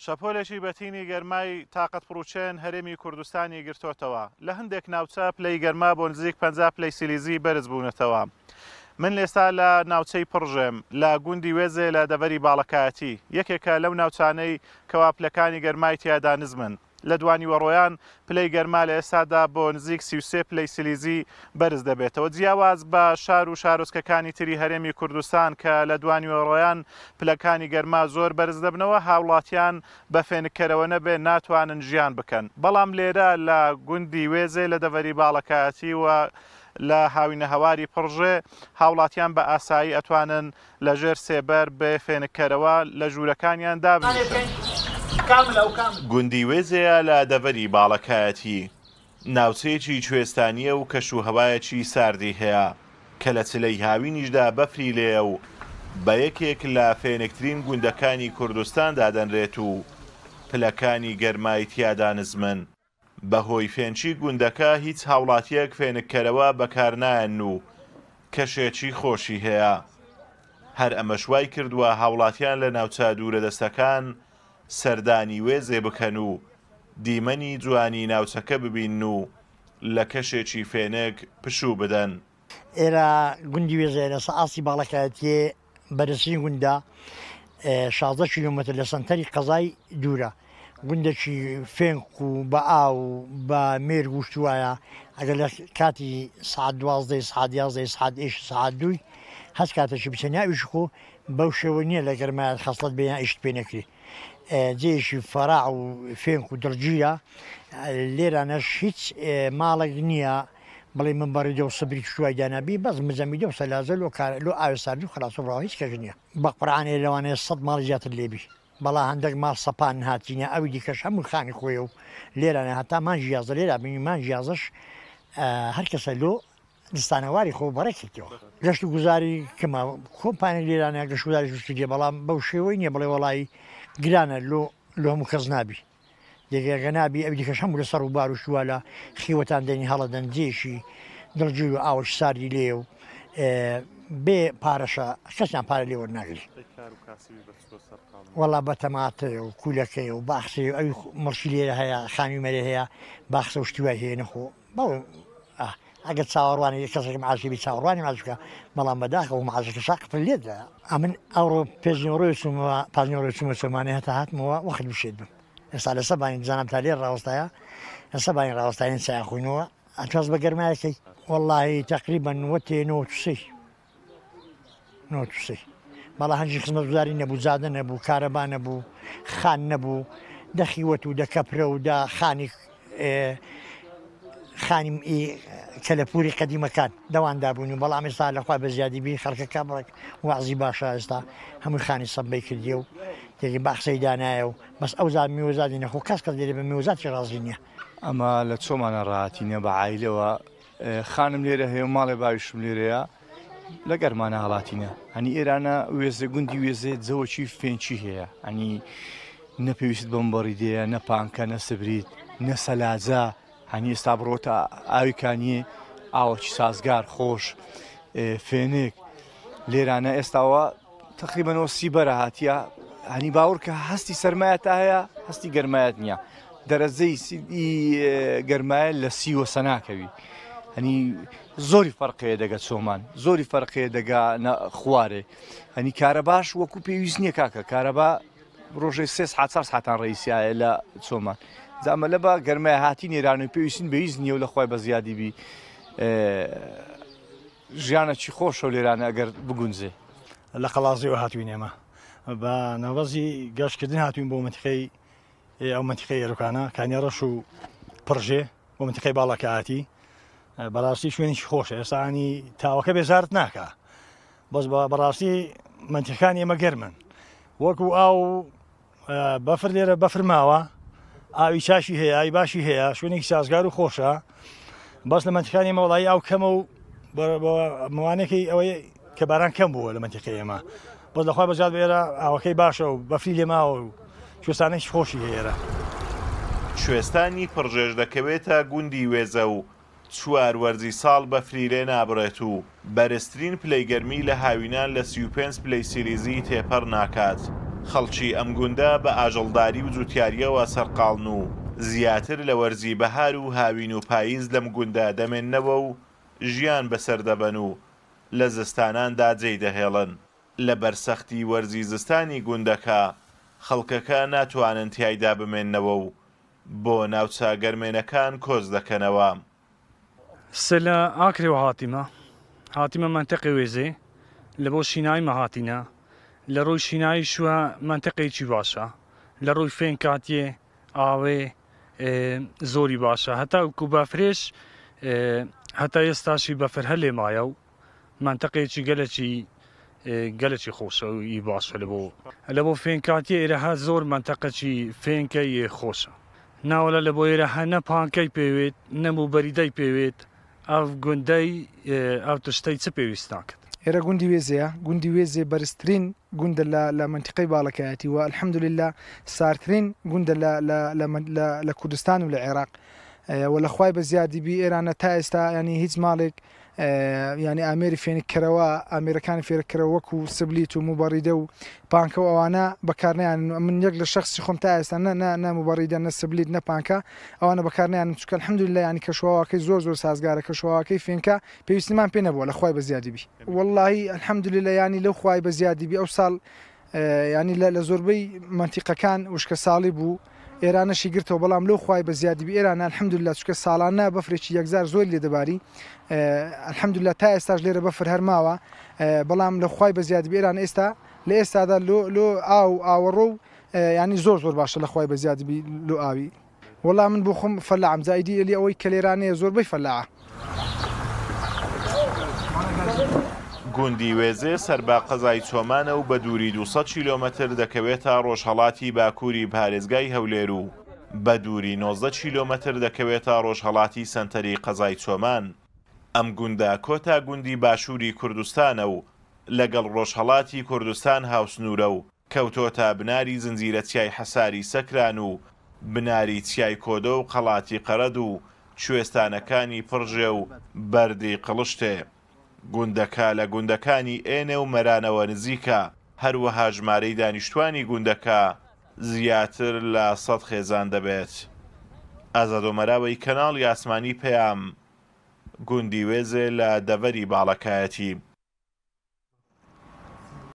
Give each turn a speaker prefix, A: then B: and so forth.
A: شەپۆلێکی بەتینی گەرمای تاقەت پڕوچێن هەرێمی کوردستانی گرتۆتەوە، لە هەندێک ناوچە پلەی گەرما بۆ نزیک 50 پلەی سیلیزی بەرز بوونەتەوە. من ئێستا لە ناوچەی پڕژێم لە گوندی وێزێ لە دەڤەری باڵەکایەتی، یەکێکە لەو ناوچانەی کەوا پلەکانی گەرمای تیادا نزمن. لە دوانیوەڕۆیان پلەی گەرما لە ئێستادا بۆ نزیک 33 پلەی سیلیزی بەرز دەبێتەوە. جیاواز بە شار و شارۆچکەکانی تری هەرێمی کوردستان کە لە دوانیوەڕۆیان پلەکانی گەرما زۆر بەرز دەبنەوە، هاوڵاتیان بە فێنککەرەوە نەبێ ناتوانن ژیان بکەن. بەڵام لێرە لە گوندی وێزێ لە دەڤەری باڵەکایەتی و لە هاوینەهەواری پڕژێ هاوڵاتیان بە ئاسایی ئەتوانن لە ژێر سێبەر بێ فێنککەرەوە لە ژوورەکانیان دابنیشن. گوندی وێزێیە لە دەڤەری باڵەکایەتی، ناوچەیەکی کوێستانییە و کەشوهەوایەکی ساردی هەیە کە لە چلەی هاوینیشدا بەفری لێیە و بە یەکێک لە فێنکترین گوندەکانی کوردستان دادەنرێت و پلەکانی گەرمای تیادا نزمن. بەهۆی فێنکی گوندەکە هیچ هاوڵاتییەک فێنککەرەوە بەکارنایەنن و کەشێکی خۆشی هەیە. هەر ئەمەش وایکردووە هاوڵاتیان لە ناوچە دوورەدەستەکان سەردانی وێزێ بکەن و دیمەنی جوانی ناوچەکە ببینن و لە کەشێکی فێنک پشوو بدەن.
B: ئێرە گوندی وێزێ لەسە ئاستی باڵەکایەتیێ بەرزترین گوندە 16 کیلۆمەتر لە سەنتەری قەزای دوورە گوندێکی فێنک و بە ئاو و بە مێرگ و شتوایە ئەگەر لە کاتی سعات دوازدەی سعات یازدەی سعات ئێش سعات دووی هەست کاتێکی بچێ ناویش خۆ بەو شێوە نییە لە گەرمایەت خەسڵەت بێ یان ئیشت پێ نەکرێ جێیەکی فەراع و فێنک و دڵگیرە لێرانەش هیچ ماڵێک نییە بڵێ من بەڕیدە و سبری شوای دانابی بەس مزەمیدە و سەلازە لۆ کار لۆ ئاوێ ساردی و خلاص و ڕاو هیچ کەس نییە بە قورعانێ لەوانەیە سەد ماڵی زیاتر لێبی بەڵا هەندێک ماڵ سەپان هاتینە ئەوی دیکەش هەموو خانی خۆیە و لێرانە هەتا مانگی یازدە لێرا بینی مانگی یازدەش هەر کەسە لۆ دستانەواری خۆ بەڕێ کردەوە. گەشت و گوزاری کەمە کۆمپانیک لێرانە گەشت گوزاری دروست کردیە بەڵام بەو شێوەی نییە بڵێ وەڵایی گرانە لۆ لۆ هەموو کەس نابی دێگەگە نابی ئەوی دیکەش هەموو لەسەر ڕووبار و شتوا لە خیوەتان دێنی هەڵەدەن جێیەکی دڵگیر و ئاوەکی ساردی لێیە و بێ پارەشە کەسیان پارە لێ وەرناگری. وەڵا بە تەماتەیە و کولەکەیە و باخچەیە و ئەوی مڵکی لێرە هەیە خانووی مەرێ هەیە باخچە و شتی وای هەیە نەخۆ بەڵێ ئەگەر چاوەڕوانی کەسێک معاشی بی چاوەڕوانی معاش بکە بەڵام بەداخەوە معاشەکە شاقت لێدرا ئەمن ئەوڕۆ پێشنیوەڕۆی چوومەوە پاشنیوەڕۆی چوومە چۆمانێ هەتا هاتمەوە وەخت بشێت بم ئێستا لەسەر بانی بزانم تا لێر ڕاوەستایە لەسەر بانی ڕاوەستاین چای خۆینەوە ئەتواز بە گەرمایەکەی وەڵڵاهی تەقریبەن وەتێ نۆ سێ 93 بەڵا هەنجی خزمەتگوزاری نەبوو جادە نەبوو کارەبا نەبوو خان نەبوو دە خیوەت و دە کەپرە و دە خانی خانی کەلەپوری قەدیمەکان دەواندا بوون و بەڵام ئێستا لەخوا بە زیادی بی خەڵکەکە بڕێک وەعزی باشە ئێستا هەمووی خانی سەبەی کردیە و تێکی باخچەی دانایە و بەس ئەو زاد میوەزادی نەخۆ کەس کەس لێرە بە میوەزاتی ڕازی نییە.
C: ئەمە لە چۆمانە ڕاهاتینە بە عایلەوە خانم لێرە هەیە و ماڵێ باویشم لێرەیە لە گەرمانە هەڵاتینە هەنی ئێرانە وێزێ گوندی وێزێ جەوەکی فێنکی هەیە ئەنی نە پێویست بەم بەڕیدەیە نە پانکە نە سبریت نە سەلاجە هەنی ئێستا بڕۆتە ئاوی کانیە ئاوەکی سازگار خۆش فێنک لێرانە ئێستاوە تەقریبەن سیبەرە هاتیە هەنی باوەڕ کە هەستی سەرمایە تا هەیە هەستی گەرمایەت نییە دەرەجەی گەرمایە لە سیوە سەناکەوی هەنی زۆری فەرقەیە دەگە چۆمان زۆری فەرقەیە دەگا خوارێ هەنی کارەباش وەکو پێویست نییە کاکە کارەبا ڕۆژێ سێ سعات چار سعاتان ڕئیسایە لە چۆمان جامە لە بە گەرمای هاتی نێران و پێویستین بەویست نییە و لە خخوای بە زیادی بی ژیانەکی خۆشە و لێرانە ئەگەر بگونجێ.
D: لە قەڵازێوە هاتووین ئێمە بە نەوەزی گەشتکردن هاتووین بۆ مەنتیقەی ئەو مەنتیقەی ئێرۆکانە کانیەڕەش و پڕژێ بۆ مەنتیقەی باڵەکایەتی بەڕاستی شوێنێکی خۆشە ئێستانی تاوەکە بێزارت ناکا بەس بەڕاستی مەنتیقەکانی ئێمە گەرمن وەکو ئاو بەفر لێرە بەفر ماوە ئاوی چاشی هەیە ئاوی باشی هەیە شوێنێکی سازگار و خۆشە بەس لە مەنتیقانی ئێمە وڵی ئاو کەمە و موانێکی ئەوەی کە باران کەم بووە لە مەنتیقی ئێمە بەس لەخوا بەزیاد بێرە ئاوەکەی باشە و بەفری لێ ماوە و کوێستانێکی خۆشی هەیە ئێرە.
A: کوێستانی پڕژێژ دەکەوێتە گوندی وێزە و چوار وەرزی ساڵ بەفری لێ نابڕێت و بەرزترین پلەی گەرمی لە هاوینان لە 35 پلەی سیلیزی تێپەڕ ناکات. خەڵکی ئەم گوندە بە ئاژەڵداری و جوتیارییەوە سەرقاڵن و زیاتر لە وەرزی بەهار و هاوین و پاییز لەم گوندە دەمێننەوە و ژیان بەسەر دەبەن و لە زستاناندا جێی دەهێڵن. لەبەر سەختی وەرزی زستانی گوندەکە، خەڵکەکە ناتوانن تیایدا بمێننەوە و بۆ ناوچە گەرمێنەکان کۆچ دەکەنەوە.
E: سە لە ئاکرێوە هاتیمە هاتیمە مەنتەقێ وێزێ لە بۆ شینایی مە هاتینە لە ڕووی شینایی شوە مەنتەقێکی باشە لە ڕووی فێنکاتیێ ئاوێ زۆری باشە هەتا وکو بەفرێش هەتا ئێستاشی بەفر هەر لێ مایە و مەنتەقێکی گەلەکی گەلەکی خۆشە و ئی باشە لە بۆ لە بۆ فێنکاتیە ئێرە هە زۆر مەنتەقەکی فێنکە یێ خۆشە ناوەلا لە بۆ ئێرە هە نە پانکەی پێوێت نە موبەریدەی پێوێت ئەو گوندەی ئەو تشتەی چ پێویست ناکەت.
F: ئێرە گوندی وێزێیە، گوندی وێزێ بەرزترین گوندە لە لە مەنتیقەی باڵەکایەتی و الحمدللە سارترین گوندە لە لە لە لە لە کوردستان و لە عێراق و لە خوای بە زیادی بی ئێرانە تا ئێستا یانی هیچ ماڵێک یانی ئامێری فێنککەرەوە، ئامێرەکانی فێنککەرەوە وەکو سبلیت و موبەڕیدە و پانکە و ئەوانە بەکارنایەنن و من یەک لە شەخسی خۆم تا ئێستا نە نە نە موبەڕیدە نە سبلیت نە پانکە ئەوانە بەکارنایەنم چونکە الحمدللە یانی کەشوهەواکەی زۆر زۆر سازگارە کەشوهەواکەی فێنکە پێویستیمان پێ نەبووە لە خوای بە زیادی بی. وەڵاهی الحمدللە یانی لەو خوای بە زیادی بی ئەو ساڵ یانی لە لە زۆربەی مەنتیقەکان وشکە ساڵی بوو ئێرانەشی گرتەوە بەڵام لەو خوای بە زیادی بی ئێرانە الحمدللە چونکە ساڵانە بەفرێکی یەکجار زۆری لێ دەباری الحمدللە تا ئێستاش لێرە بەفر هەر ماوە بەڵام لە خوای بە زیادی بی ئێران ئێستا لە ئێستادا لۆ لۆ ئاو ئاوەڕۆ و یانی زۆر زۆر باشە لە خوای بە زیادی بی لۆ ئاوی. وەڵا من بۆ خۆم فەلاعم جا ئیدی ئەلی ئەوەی کە لێرانەیە زۆربەی فەلاعە.
A: گوندی وێزێ سەر بە قەزای چۆمانە و بە دووری 200 کیلۆمەتر دەکەوێتە ڕۆژهەڵاتی باکووری پارێزگای هەولێر و بە دووری 19 کیلۆمەتر دەکەوێتە ڕۆژهەڵاتی سەنتەری قەزای چۆمان. ئەم گوندە کۆتا گوندی باشووری کوردستانە و لەگەڵ ڕۆژهەڵاتی کوردستان هاوسنوورە و کەوتۆتە بناری زنجیرە چیای حەساری سەکران و بناری چیای کۆدۆ و قەڵاتی قەرەد و کوێستانەکانی پڕژێ و بەردی قڵشتێ. گوندەکە لە گوندەکانی ئێنێ و مەرانەوە نزیکە، هەروەها ژمارەی دانیشتوانی گوندەکە زیاتر لە سەد خێزان دەبێت. ئازاد ئۆمەراوەی کەناڵی ئاسمانی پەیام، گوندی وێزێ لە دەڤەری باڵەکایەتی.